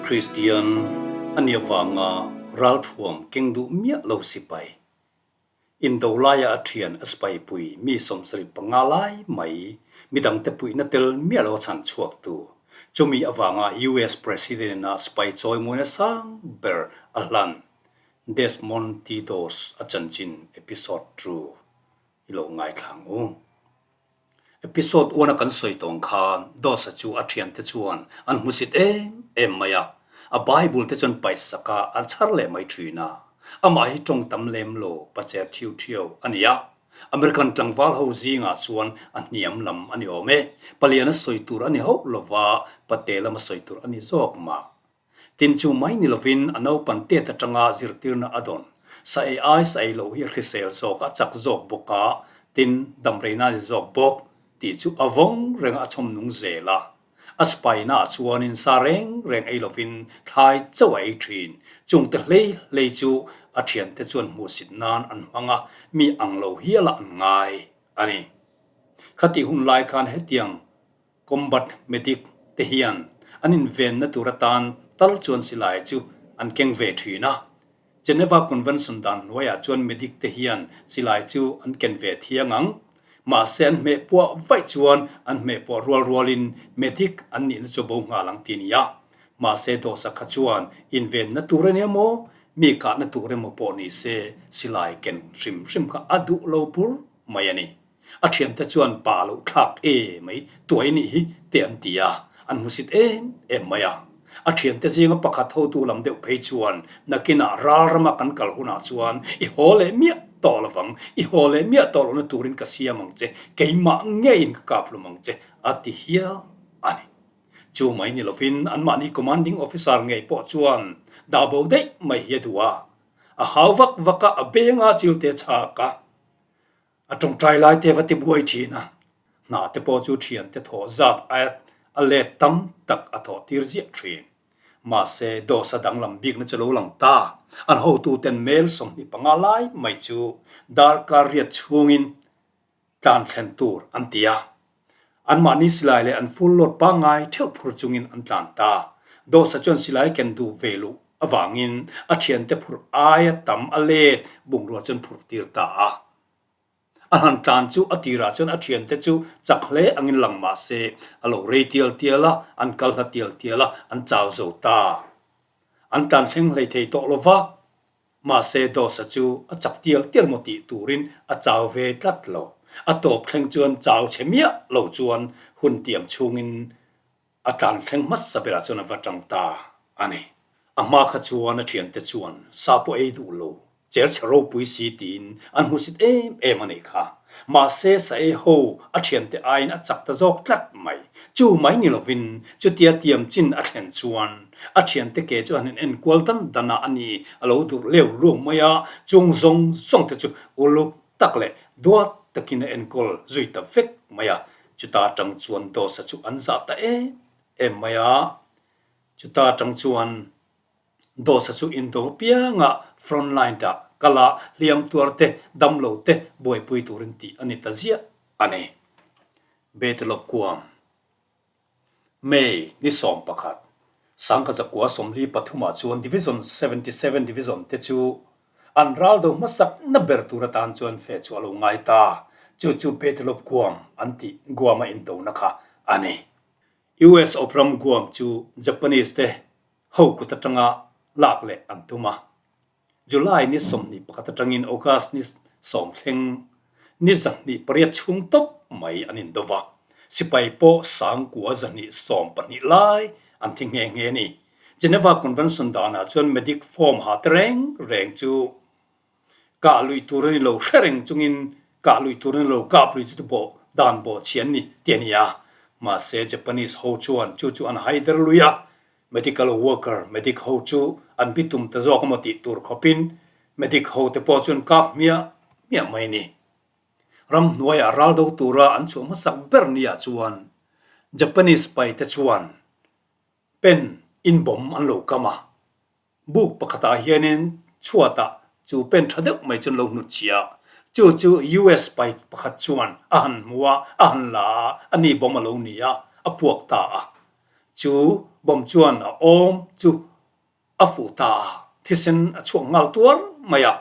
Kristian a nih avanga ralthuam keng duh miah lo sipai, indo laia a thian a sipaipui mi 75 lai mai midangte puihna tel miah lo a chhan chhuaktu, chumi avanga US President-a sipai chawimawina sang ber a hlan Desmond T. Doss a chanchin episode 2 i lo ngaithlang u. Episode one a kan sawi tawng khan Dosa chu a thiante chuan an hmusit em em mai a, a Bible te chuan paih sak a, a chhar leh mai thin a. Amah hi tawng tam lem lo, pacher thiu thiau a ni a. American tlangval ho zingah chuan a hniam lam a ni awm e. Palian a sawi tur a ni hauh lova, pate lam a sawi tur a ni zawk mah. Tin chu mai ni lovin a naupan tet atanga zirtirna a dawn. Sa ei ai sa ei loh hi a hrisel zawk a chak zawk bawk a, tin damreina a ni zawk bawk tih chu a vawng reng a chhawm nung zel a. A spaina ah chuanin sa reng reng ei lovin thlai chauh a ei thin. Chungte hlei hlei chu a thiante chuan hmuhsit nan an hmang a, mi ang lo hialah an ngai a ni. Khatih hun lai khan hetiang Combat medic te hian an invenna tur atan tal chuan silai chu an keng ve thin a. Geneva Convention dan hnuaiah chuan medic te hian silai chu an ken ve thiang ang. Mahse an hmeh puah vaih chuan an hmeh puah rual rualin medic an nihna chu bo nghal ang ti nia. Mahse dawhsak kha chuan invenna tur ania maw, mi kahna tur emaw pawh ni se silai ken hrim hrim kha a duh lo bur mai a ni. A thiante chuan pa loh thlak e mai tuai nih hi te an ti a, an hmusit em em mai a. A thiante zinga pakhat hotu lam deuh phei chuan nakinah ral rama kan kal hunah chuan i haw leh miah tawh lovang, i haw leh miah tawh lohna turin ka siam ang che, keimah ngeiin ka kap hlum ang che a ti hial a ni. Chu mai ni lovin anmahni commanding officer ngei pawh chuan dah bo daih mai hi a duh a, a hau vak vak a, a benga chilte chhak a. A tawngtai lai te va ti buai thin a, hna te pawh chu thian te thawh zat a let tam tak a thawh tir ziah thin. Mahse, dawsa danglam bikna chu lo lang ta. An hotu ten mel 25 lai mai chu darkar riat chhungin tlan thlen tur an ti a. Anmahni silai leh an full load pangngai theuh phur chungin an tlan ta. Dawsa chuan silai ken duh ve luh avangin a thiante phurh aia tam a let bungrua chuan phurh tir ta a. A han tlan chu a tirah chuan a thiante chu chak hle angin lang mah se a lo rei tial tial a, an kal hla tial tial a, an chau zo ta. An tlan thleng hlei thei tawh lo va. Mahse Dawsa chu a chak tial tial maw tih turin a chau ve tlat lo. A tawp thleng chuan chau chhe miah lo chuan hun tiam chhungin A tlan thleng hmasa berah chuan a va tang ta a ni. A hma kha chuan a thiante chuan sa pawh ei duh lo, cher chhe ropui si tiin an hmusit em em a nih kha. Mahse sa ei ho a thiante aiin a chak ta zawk tlat mai. Chu mai ni lovin chutia tiam chin a thlen chuan a thiante ke chu an han enkual dan dan a, a ni a lo durh leu luang mai a, chung zawng zawng te chu uluk tak leh duat takin a enkawl zui ta vek mai a, chuta tang chuan Dawsa chu an zah ta em em mai a, chuta tang chuan Dawsa chu indo apianga front line dah kal a, hliam tuar te, damlo te buaipui turin tih a ni ta ziah a ni. Battle of Guam. May ni 11, 1943 ah chuan Division 77 Division te chu an ral do hmasak na ber tur atan chuan feh chu a lo ngai ta. Chu chu Battle of Guam an tih Guam a indona kha a ni. US awp ram Guam chu Japanese te ho kut atanga lak leh an tum a. July ni 21 atangin August ni 10 thleng ni 28 chhung tawp mai an indo va, sipai pawh 9220 lai an thi nghe nghe a ni. Geneva Convention danah chuan medic form ha te reng reng chu kah luih tur a ni lo, hre reng chungin kah luih tur a ni lo, kap lui chu tu bawh dan bawh chhi an ni ti a ni a. Mahse Japanese ho chuan chu chu an haider lui a, Medical worker, medic ho chu an bitum ta zawk emaw tih tur khawpin medic ho te pawh chuan kap hmiah hmiah mai a ni. Ramhnuaiah ral do tura an chhuah hmasak ber niah chuan Japanese pai te chuan pen in bomb an lo kam a. Buk pakhatah hianin chhuatah chu pen tha deuh mai chuan lo hnut chhi a, chu chu US pai pakhat chuan a han hmu a, a han la a, a ni bomb a lo ni a, a puak ta a. Chu bomb chuan a awm chu a fuh ta a, thisen a chhuak nghal tuar mai a.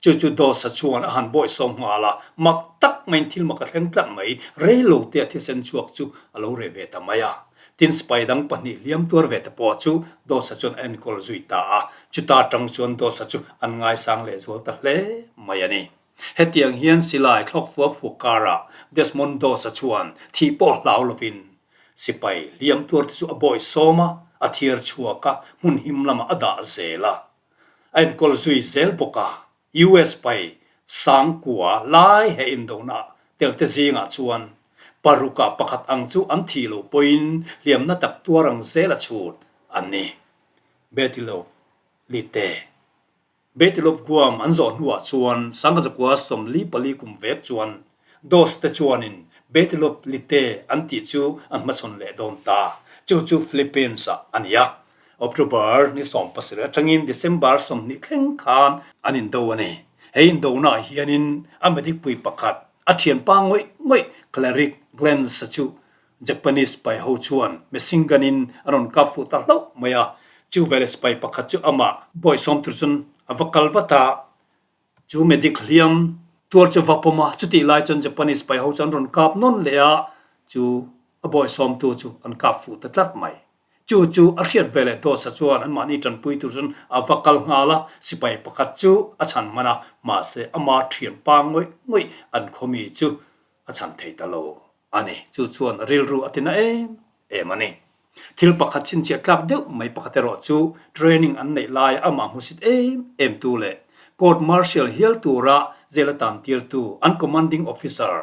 Chu chu Dosa chuan a han bawihsawm nghal a, mak tak maiin thil mak a thleng tlat mai, rei lo te a thisen chhuak chu a lo reh ve ta mai a. Tin sipai dang pahnih hliam tuar ve te pawh chu Dosa chuan a enkawl zui ta a, chuta tang chuan Dosa chu an ngaisang lehzual ta hle mai a ni. Hetiang hian silai thlawk fua fua karah Desmond Doss-a chuan thih pawh hlau lovin sipai hliam tuar te chu a bawi sawm a, a thiar chhuak a, hmun him lamah a dah zel a. A enkawl zui zel bawk a, US pai sangkua lai he indona tel te zingah chuan parukah pakhat ang chu an thih loh pawhin hliamna tak tuar ang zel a chhut an ni. Battle of Leyte. Betelop Guam an zawh hnuah chuan Sangkazakua 44 kum vek chuan Dos te chuanin Betelop Lite an tih chu an hmachhawn leh dawn ta. Chu chu Philippines-ah a ni a. October ni 17 atangin December 20 thleng khan an indo a ni. He indonaah hianin a medic pui pakhat, a thianpa ngawih ngawih Cleric Glens-a chu Japanese sipai ho chuan machine gun in a rawn kap fuh ta hlauh mai a, chu veleh sipai pakhat chu amah bawihsawm tur chuan a va kal vat a, chu medic hliam tuar chu va pawm a, chutih lai chuan Japanese sipai ho chu an rawn kap nawn leh a, chu a bawihsawmtu chu an kap fuh ta tlat mai. Chu chu a hriat veleh Dosa chuan anmahni tanpui tur chuan a va kal nghal a, sipai pakhat chu a chhan hman a, mahse ama thianpa ngawih ngawih an khawmi chu a chhan thei ta lo. A ni, chu chuan rilru a tina em em a ni. Thil pakhat chhinchhiah tlak deuh mai pakhat erawh chu training an neih lai amah hmusit em em tu leh court martial hial tura jail a tan tirtu an commanding officer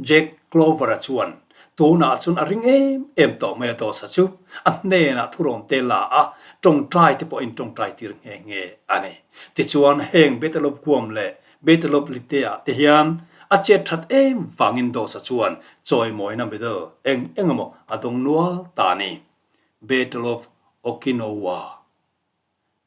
Jack Clover-a chuan tunah chuan a ring em em tawh mai a Dosa chu a hnenah thurawn te la a, tawngtai te pawhin tawngtai tir nghe nghe a ni. Tichuan heng Betelop Guam leh Betelop Lite-ah te hian a chet that em vangin Dosa chuan chawimawina medal eng eng emaw a dawng nual ta a ni. Battle of Okinawa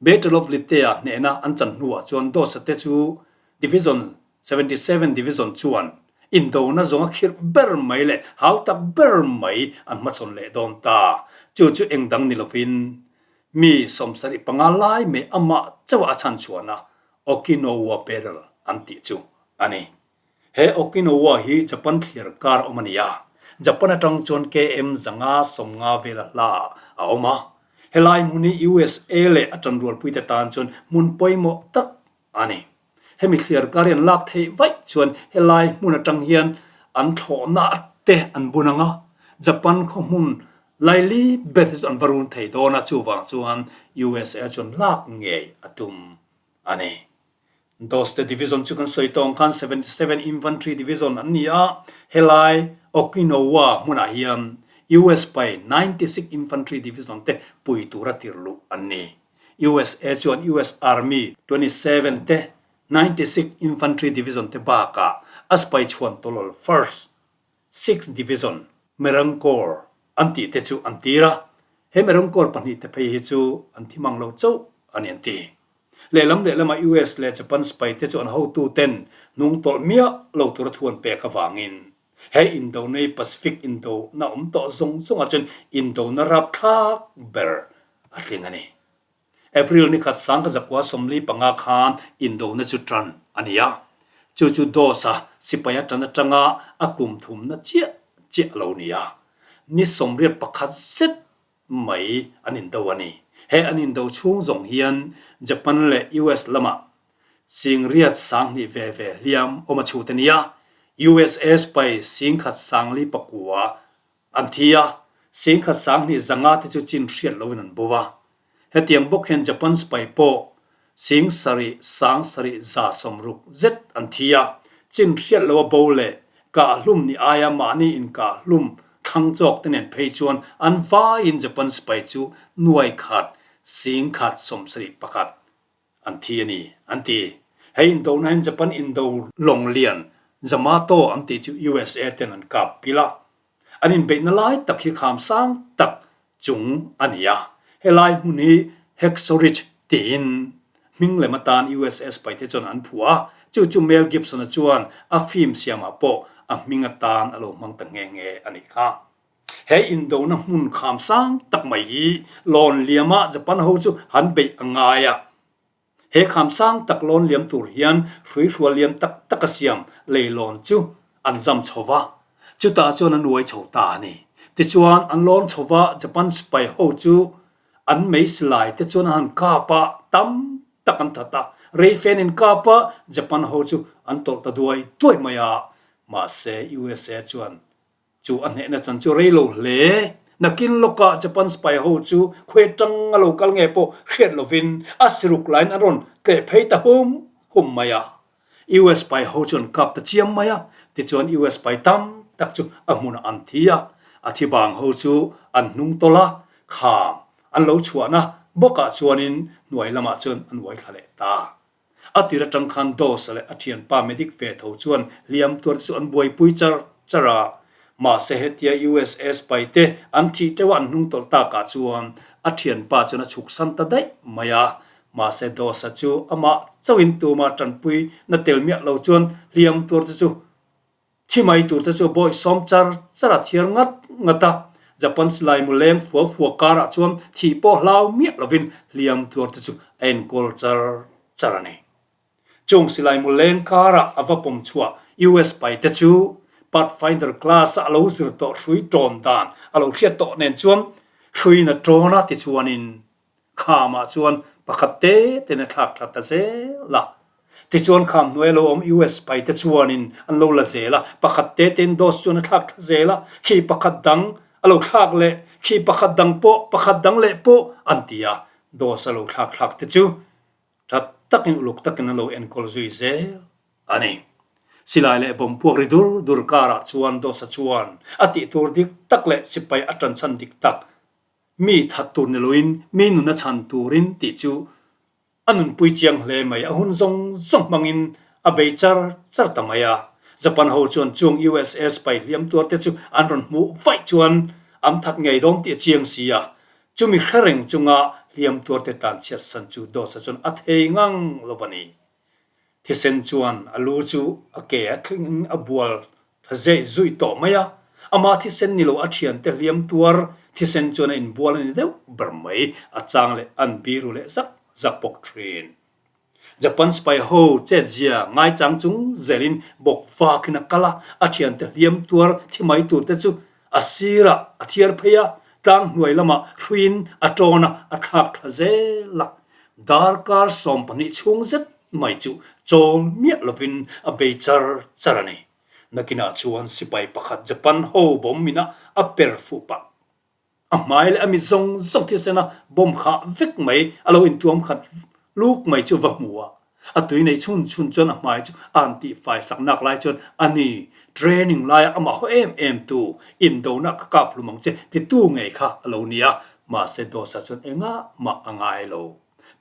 Battle of Lite-ah hnehna an chan hnuah chuan Dosa te chu Division 77 Division chuan indona zawnga khirh ber mai leh hau tak ber mai an hmachhawn leh dawn ta. Chu chu eng dang ni lovin mi 75 lai mai amah chauh a chhanchhuahna Okinawa Battle an tih chu a ni. He Okinawa hi Japan thlir kar awm a ni a, Japan atang chuan KM 150 vela hla ah a awm a. Helai hmun hi USA leh a tanrualpuite tan chuan hmun pawimawh tak a ni. Hemi thlir kar hi an lak theih vaih chuan helai hmun atang hian an thlawhna te an bun ang a, Japan khaw hmun laili ber te chu an va run thei dawn a, chuvang chuan USA chuan lak ngei a tum a ni. Doste Division chu kan sawi tawng khan 77 Infantry Division an ni a, helai Okinawa hmunah hian US pai 96 Infantry Division te pui tura tir luh an ni. USA chuan US Army 27 te 96 Infantry Division te bakah a sipai chhuan tawlawl First Sixth Division, Merang Corps an tih te chu an tir a, he Merang Corps pahnih te phei hi chu an thi mang lo chauh a ni an ti. Lehlam lehlamah US leh Japan sipai te chu an hotu ten hnung tawlh miah lo tura thu an pek avangin he indona hi Pacific indona awm tawh zawng zawngah chuan indona rapthlak ber a tling a ni. April ni khat 1945 khan indona chu tan a ni a, chu chu Dosa sipai a tan atanga a kum thumna chiah chiah a lo ni a, ni 81 zet mai an indo a ni. He an indo chhung zawng hian Japan leh US lamah singriat 2000 ve ve hliam awm a chhut a ni a, USA sipai 1059 An thi a, 10,000 20 zanga te chu chin hriat loin an bo a. Hetiang bawk hian Japan sipai pawh 7,000 760 zet an thi a, chin hriat loa bo leh kahhlum ni aia mahni inkahhlum thlang chawk te nen phei chuan an vaiin Japan sipai chu nuai khat 1071 An thi a ni, an ti. Hei indona hian Japan indo lawng lian Yamato an tih chu USA ten an kap pil a. An inbeihna lai tak hi kham sang tak chung a ni a. Helai hmun hi Hacksaw Ridge tiin hming lem atan USA sipaite chuan an phuah a. Chu chu Mel Gibson-a chuan a film siamah pawh a hming atan a lo hmang ta nghe nghe a nih kha. He indona hmun kham sang tak mai hi lawn liamah Japan ho chu han beih a ngai a. He kham sang tak lawn liam tur hian hruihrual liam tak tak a siam leilawn chu an zam chho va, chutah chuan an uai chho ta a ni. Tichuan an lawn chho va, Japan sipai ho chu an mei silai te chuan an han kap a, tam tak an that a, rei fen in kap a, Japan ho chu an tawlh ta duai duai mai a, mahse USA chuan Chu a hnehna chan chu rei lo hle. Nakin lawkah Japan sipai ho chu khuai tang a lo kal nge pawh hriat lovin a siruk laiin an rawn tleh phei ta hum hum mai a. US sipai ho chu an kap ta chiam mai a, tichuan US sipai tam tak chu a hmunah an thi a, a thi bang ho chu an hnung tawlh a, kham an lo chhuahna bawkah chuanin hnuai lamah chuan an uai thla leh ta. A tir atang khan Dosa leh a thianpa medic ve tho chuan hliam tuar te chu an buaipui char char a. Mahse hetia USA sipai te an thih teuh a an hnung tawlh takah chuan a thianpa chuan a chhuk san ta daih mai a. Mahse Dosa chu amah chauhin tuma tanpui na tel miah lo chuan hliam tuar te chu Thi mai tur te chu bawi sawm char char a thiar ngat ngat a, Japan silai mu leng fua fua karah chuan thih pawh hlau miah lovin hliam tuar te chu a enkawl char char a ni. Chung silai mu leng karah a va pawm chhuah US pai te chu Pathfinder class a a lo zir tawh hrui tawn dan a lo hriat tawh nen chuan hruiin a tawn a tichuanin Khamah chuan pakhat te ten a thlak thla ta zel a. Tichuan kham hnuai a lo awm US paite chuanin an lo la zel a, pakhat te ten dose chuan a thlak thla zel a, khi pakhat dang a lo thlak leh, khi pakhat dang pawh, pakhat dang leh pawh an ti a, dose a lo thlak thlak te chu tha takin uluk takin an lo enkawl zui zel a ni. Silai leh bomb puak ri dur dur karah chuan dose-a chuan a tih tur dik tak leh sipai a tanchhan dik tak Mi that tur ni loin mi nun a chhan turin tih chu a nunpui chiang hle mai. A hun zawng zawng hmangin a bei char char ta mai a. Japan ho chuan chung USA sipai hliam tuar te chu an rawn hmuh vaih chuan an that ngei dawn tih a chiang si a. Chumi hre reng chunga hliam tuar te tlan chhiat san chu Dawsa chuan a thei ngang lo a ni. Thisen chuan a lu chu a ke a thlengin a bual Tha zeih zuih tawh mai a, ama thisen ni lo a thiante hliam tuar thisen chuan a inbual a ni deuh ber mai, a chang leh an biru leh zak zak bawk thin. Japan sipai ho chetzia ngaichang chung zelin bawk vakin a kal a, a thiante hliam tuar thi mai tur te chu a sirah a thiar phei a, tlang hnuai lamah hruiin a tawn a, a thlak tha zel a. Darkar 12 chhung zet mai chu chawl miah lovin a bei char char a ni. Nakinah chuan sipai pakhat Japan ho bomb ina a per fuh pah. A hmai leh a mit zawng zawng thisen a bomb khah vek mai a lo intuam khat luk mai chu va hmu a. A tui nei chhun chhun chuan a hmai chu a han tih fai sak nak lai chuan a ni, training laia amah haw em em tu, indona ka kap hlum ang che titu ngei kha a lo ni a, mahse Dosa chuan engah mah a ngai lo.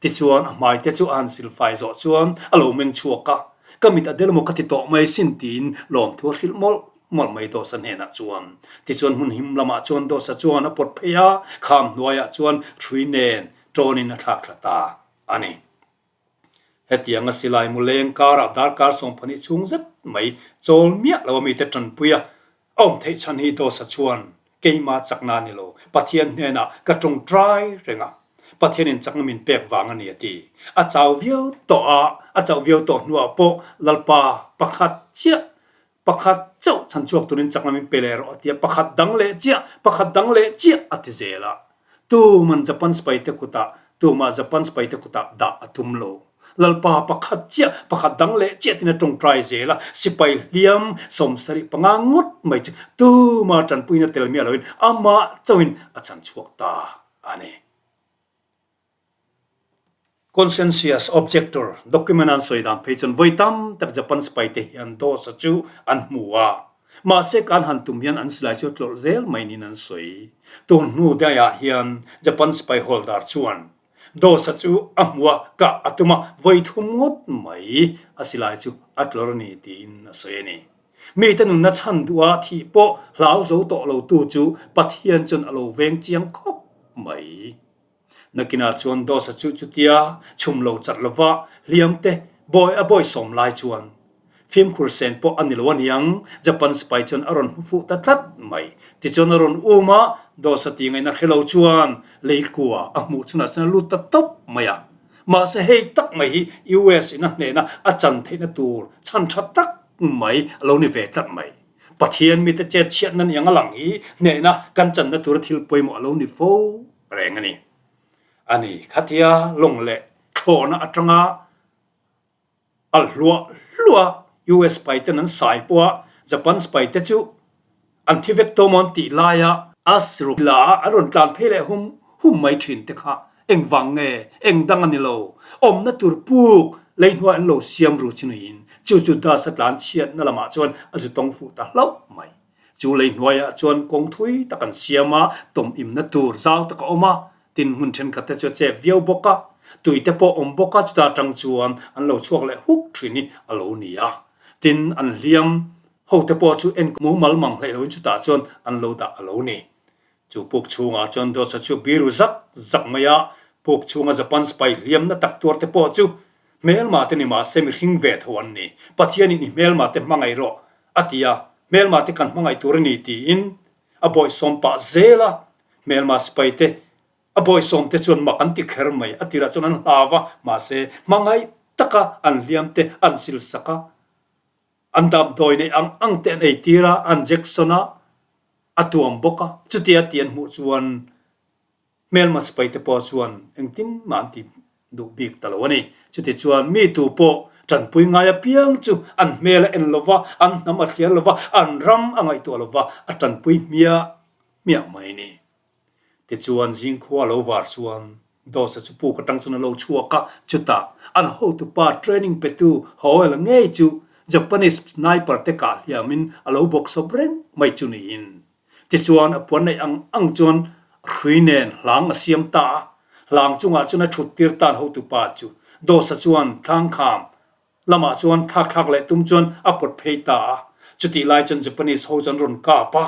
Tichuan a hmai te chu a han silfai zawh chuan a lo meng chhuak a, Ka mit a del maw ka ti tawh mai sin tiin lawmthu a hrilh mawlh mawlh mai Dawsa hnenah chuan. Tichuan hmun him lamah chuan Dawsa chuan a pawt phei a, kham hnuaiah chuan hrui nen tawnin a thlak thla ta a ni. Hetianga silai mu leng karah darkar 12 chhung zet mai chawl miah lo a mite tanpui a, A awm theih chhan hi Dawsa chuan keima chakna a ni lo, Pathian hnenah ka tawngtai reng a, Pathianin chakna min pek vang a ni a ti. A chau viau tawh a, a chauh viau tawh hnuah pawh Lalpa pakhat chiah, pakhat chauh chhan chhuak turin chakna min pe leh rawh a ti a, pakhat dang leh chiah, pakhat dang leh chiah a ti zel a. Tuman Japan sipaite kutah, tumah Japan sipaite kutah dah a tum lo. Lalpa pakhat chiah, pakhat dang leh chiah tin a tawngtai zel a, sipai hliam 75 ngawt mai chu tuma tanpuina tel miah loin amah chauhin a chan chhuak ta a ni. Conscientious Objector document an sawi dan phei chuan vawi tam tak Japan sipai te hian Dosa chu an hmu a, mahse kan han tum hian an silai chu a tlawlh zel mai niin an sawi. Tun hnu daihah hian Japan sipai hawldar chuan Dawsa chu a hmu a, kah a tum a, vawi thum ngawt mai a silai chu a tlawr a ni tiin a sawi a ni. Mite nunna chhan duh a thih pawh hlau zo tawh lo tu chu Pathian chuan a lo veng chiang khawp mai. Nakinah chuan Dawsa chu chutia chhum lo chat lova hliam te bawi a bawi sawm lai chuan. Fimkhur sen pawh a ni lo aniang, Japan sipai chuan a rawn hmu fuh ta tlat mai. Tichuan a rawn um a, Dawsa tih ngaihna hre lo chuan leikua a hmuh chhunah chuan a lut ta tawp mai a. Mahse hei tak mai hi US in a hnehna a chan theihna tur chhan tha tak mai a lo ni ve tlat mai. Pathian mite chet chhiatna ni ang a lang hi hnehna kan channa tura thil pawimawh a lo ni fo reng a ni. A ni, khatia lawng leh thlawhna atanga A hluah hluah US pai ten an sai pawh a, Japan sipai te chu an thi vek tawh maw an tih lai a, As ruk la a an rawn tlan phei leh hum hum mai thin te kha engvang nge eng dang a ni lo, awmna tur puk lei hnuai an lo siam ru chu niin chu chu Das a tlan chhiatna lamah chuan a zu tawng fuh ta hlauh mai. Chu lei hnuaiah chuan kawng thui tak an siam a, tawm imna tur zau tak a awm a, Tin hmun thenkhat te chu a chep viau bawk a, tui te pawh awm bawk a, chuta atang chuan an lo chhuak leh huk thin hi a lo ni a. Tin, an hliam ho te pawh chu en mumal mang hleih loin chutah chuan an lo dah a lo ni. Chu puk chhungah chuan Dawsa chu biru zak zak mai a, puk chhunga Japan sipai hliamna tak tuar te pawh chu hmelma te ni mahse mihring ve tho an ni. Pathianin i hmelma te hmangaih rawh a ti a, hmelma te kan hmangaih tur a ni tiin a bawihsawm pah zel a, Hmelma sipai te a bawisawm te chuan mak an ti kher mai, a tirah chuan an hlau a, mahse hmangaih taka an hliam te an sil sak a, an damdawi neih ang ang te an ei tir a, an jection a, a tuam bawk a, chutia tih an hmuh chuan hmelma sipai te pawh chuan engtin mah an ti duh bik ta lo a ni. Chutichuan mi tu pawh tanpui ngai apiang chu an hmel a en lo va, an hnam a thliar lo va, an ram a ngaihtuah lo va, a tanpui hmiah hmiah mai ni. Tichuan zingkhua a lo var chuan Dawsa chu puk atang chuan a lo chhuak a, chutah an hotupa training petu Howell ngei chu Japanese sniper te kah hliamin a lo bawk sawp reng mai chu niin. Tichuan a puan neih ang ang chuan hrui nen hlang a siam ta a, hlang chungah chuan a thut tir tan hotupa chu Dawsa chuan thlangkham lamah chuan thlak thlak leh tum chuan a pawt phei ta a. Chutih lai chuan Japanese ho chu an rawn kap a,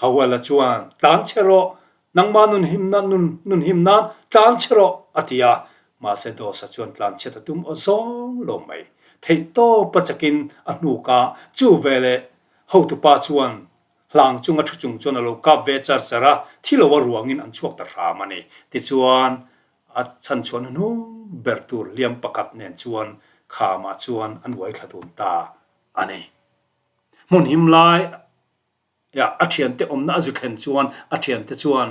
Howell-a chuan, Tlan che rawh, nangmah nun him nan nun nun him nan tlan che rawh, a ti a. Mahse Dawsa chuan tlan chhiat a tum aw zawng lo mai. Theih tawp a chakin a hnuk a, chu veleh hotupa chuan hlang chunga thu chung chuan a lo kap ve char char a, thi lo a ruangin an chhuak ta hram a ni. Tichuan, a chhanchhuah hnuhnung ber tur hliam pakhat nen chuan khamah chuan an uai thla dun ta a ni. Hmun him lai ah a thiante awmna a zu thlen chuan a thiante chuan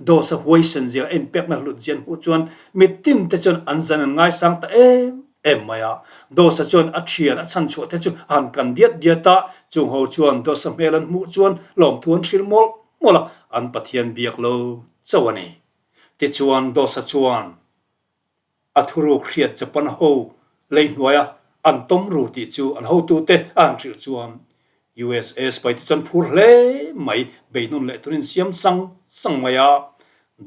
Dawsa huaisen zia a inpekna hlut zian hmuh chuan mitin te chuan an zan an ngaisang ta em em mai a. Dawsa chuan a thian a chhanchhuah te chu a han kan diat diat a, chung ho chuan Dawsa hmel an hmuh chuan lawmthu an hrilh mawlh mawlh a, an Pathian biak lo chauh a ni. Tichuan Dawsa chuan A thuruk hriat Japan ho lei hnuaia an tawm ru tih chu an hotute a han hrilh chuan USA sipai te chuan phur hle mai beihnawn leh turin siam sang sang mai a.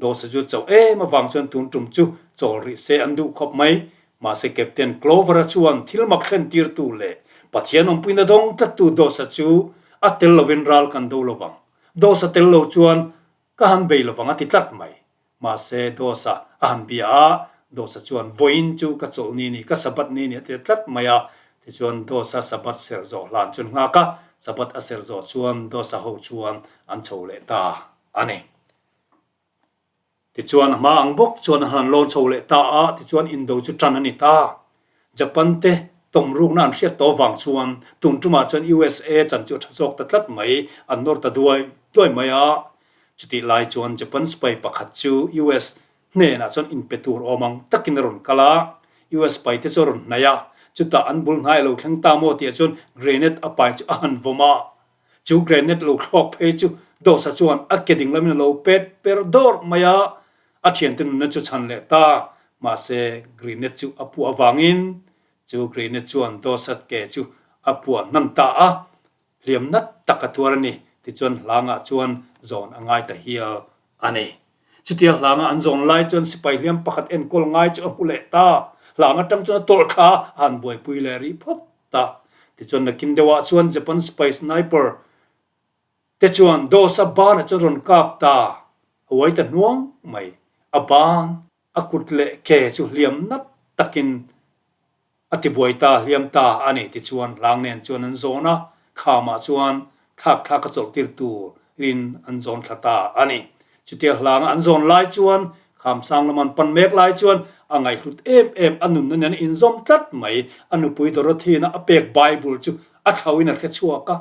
Dawsa chu chauh em avang chuan tun tum chu chawl rih se an duh khawp mai. Mahse Captain Clover-a chuan thil mak thlen tirtu leh Pathian awmpuina dawng tlattu Dawsa chu a tel lovin ral kan do lovang. Dawsa tel lo chuan ka han bei lovang a ti tlat mai. Mahse, Dawsa a han bia a, Dawsa chuan, Vawiin chu ka chawlh ni ni, ka Sabbath ni ni a ti tlat mai a. Tichuan, Dawsa Sabbath serh zawh hlan chuan nghak a, Sabbath a serh zawh chuan Dawsa ho chuan an chho leh ta a ni. Tichuan, a hma ang bawk chuan a han lawn chho leh ta a, tichuan indo chu tan a ni ta. Japan te tawm rukna an hriat tawh vang chuan tun tumah chuan USA chan chu a tha zawk ta tlat mai, an nawr ta duai duai mai a. Chutih lai chuan Japan sipai pakhat chu US hnenah chuan inpe tur awm ang takin a rawn kal a, US sipai te chu a rawn hnaih a, chutah an bul hnai a lo thleng ta maw tih ah chuan grenade a pai chu a han vawm a. Chu grenade lo thlawk phei chu Dawsa chuan a ke ding lamin a lo pet per dawrh mai a, a thiante nunna chu chhan leh ta, mahse grenade chu a puah avangin chu grenade chuan Dawsa ke chu a puah hnan ta a. Hliam nat tak a tuar a ni, tichuan hlangah chuan zawn a ngai ta hial a ni. Chutia hlanga an zawn lai chuan sipai hliam pakhat enkawl ngai chu a hmu leh ta. Hlang atang chuan a tawlh thla a, a han buaipui leh rih phawt ta. Tichuan nakin deuhah chuan Japan sipai sniper te chuan Dawsa banah chuan rawn kap ta, a uai ta hnuang mai. A ban, a kut leh ke chu hliam nat takin. A tibuai ta hliam ta a ni tichuan hlang nen chuan an zawn a, khamah chuan thlak thlak a chawlh tir tur in an zawn thla ta a ni. Chutia hlanga an zawn lai chuan kham sang lama an pan mek lai chuan a ngaihhlut em em a nunna nen a inzawm tlat mai. A nupui Dorothy-na a pek Bible chu a thlauhin a hre chhuak a,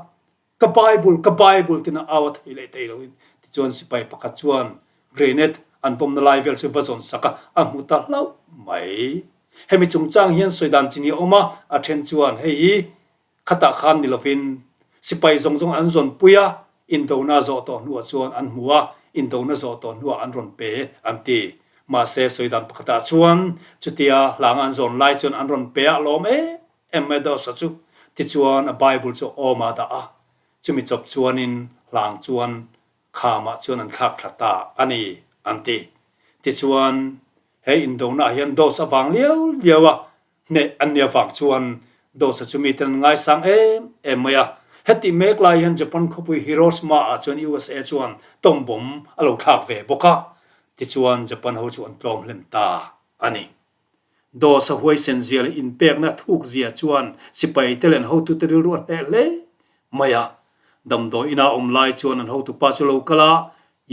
Ka Bible, ka Bible tina au a thei leh thei loin tichuan sipai pakhat chuan grenade an vawmna lai vel chu va zawn sak a, a hmu ta hlauh mai. Hemi chungchang hian sawi dan chi ni a awm a, a then chuan hei hi khatah khan ni lovin sipai zawng zawng an zawn pui a, indona zawh tawh hnuah chuan an hmu a, indona zawh tawh hnuah an rawn pe an ti. Mahse sawi dan pakhatah chuan chutia hlanga an zawn lai chuan an rawn pe a lawm em Emmedos-a chu tichuan a Bible chu awm a dah a, chumi chawp chuanin hlang chuan khamah chuan an thlak thla ta a ni, an ti. Tichuan, he indona hian Dos avang liau liau a hneh an nih avang chuan Dos-a chu miten an ngaisang em em mai a. Hetih mek lai hian Japan khawpui Hiroshima-ah chuan USA chuan tawm bawm a lo thlak ve bawk a, tichuan Japan ho chu an tlawm hlen ta a ni. Dawsa huaisen zia leh inpekna thukzia chuan sipai te leh an hotute rilru a hneh hle mai a. Damdawi ina awm lai chuan an hotupa chu lo kal a,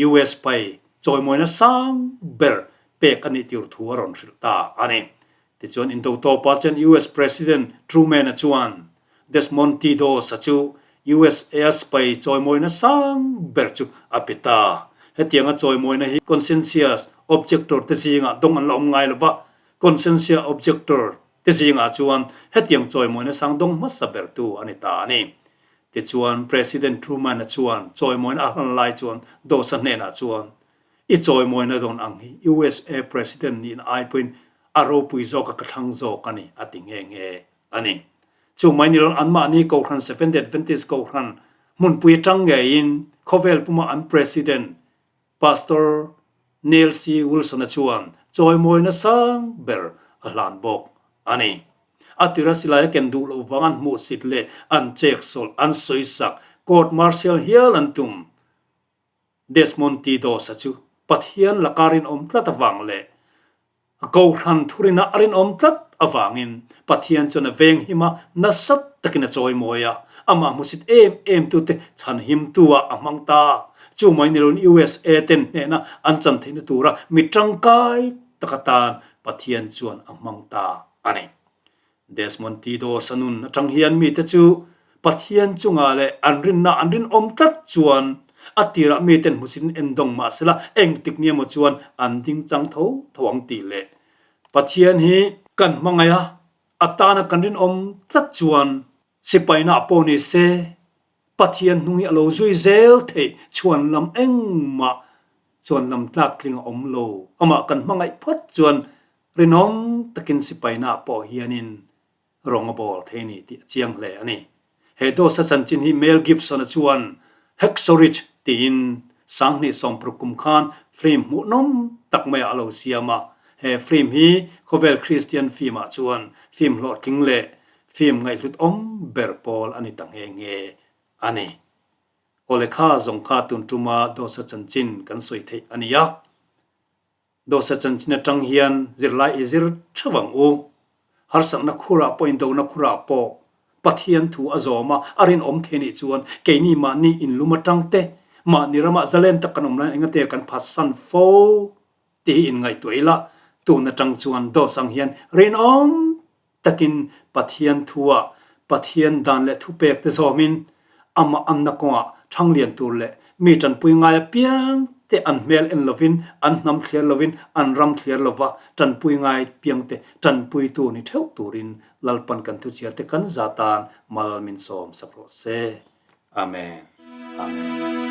US pai chawimawina sang ber pek a nih tir thu a rawn hrilh ta a ni. Tichuan indo tawpah chuan US President Truman-a chuan Desmond T. Doss-a chu USA sipai chawimawina sang ber chu a pe ta. Hetianga chawimawina hi Conscientious Objector te zingah dawng an la awm ngai lo va, Conscientious Objector te zingah chuan hetiang chawimawina sang dawng hmasa bertu a ni ta a ni. Tichuan, President Truman-a chuan chawimawina a hlan lai chuan Doss-a hnenah chuan, I chawimawina dawn ang hi USA President niin ai pawhin a ropui zawka ka thlang zawk a ni, a ti nghe nghe. a ni. Chu mai ni loin anmahni Kohhran Seventh-day Adventist Kohhran hmunpui atang ngeiin khawvel puma an President Pastor Neil C. Wilson-a chuan chawimawina sang ber a hlan bawk a ni. A tira silai a ken duh loh vang an hmuhsit leh an cheksawlh, an sawisak, court martial hial an tum. Desmond T. Doss-a chu Pathian laka rinawm tlat avang leh Kohhran thurina a rinawm tlat avangin Pathian chuan a venghim a, nasa takin a chawimawi a, amah hmusit em em tute chhanhimtu ah a hmang ta. Chu mai ni loin USA ten hnehna an chan theihna tura mi tangkai tak atan Pathian chuan a hmang ta a ni. Desmond Tidos a nun atang hian mite chu Pathian chungah leh an rinna an rinawm tlat chuan a tirah miten hmusin en dawng mah sela engtik ni emaw chuan an ding chang tho tho ang tih leh Pathian hi kan hmangaih a, a tana kan rinawm tlat chuan sipaina pawh ni se Pathian hnung hi a lo zui zel theih chhuan lam engmah chuan lam tlak tling a awm lo. Amah kan hmangaih phawt chuan Rinawm takin sipaina pawh hianin rawng a bawl thei a ni tih a chiang hle a ni. He dawsa chanchin hi Mel Gibson-a chuan Hacksaw Ridge tiin 2016 kum khan film hmuhnawm tak maiah a lo siam a. He film hi khawvel Kristian film-ah chuan film hlawhtling leh film ngaihhlut awm ber pawl a ni ta nghe nghe a ni. Aw lekha zawng kha tun tuma dawsa chanchin kan sawi theih a ni a. Dawsa chanchin atang hian zirlai i zir theuh ang u. Harsatna khurah pawh indona khurah pawh Pathian thu a zawm a, a rinawm thei nih chuan keini mahni inlum atang te, mahni ramah zalen tak kan awm laiin engate kan phatsan fo tih hi inngaihtuah ila, tun atang chuan dawsa ang hian rinawm takin Pathian thuah Pathian dan leh thupek te zawmin amah anna kawngah ṭhanglian tur leh mi ṭanpui ngai apiang te an hmel en lovin, an hnam thliar lovin, an ram thliar lova ṭanpui ngai piang te ṭanpuitu ni ṭheuh turin Lalpan kan thuchhiar te kan za tan mal min sawm sak rawh se. Amen. Amen.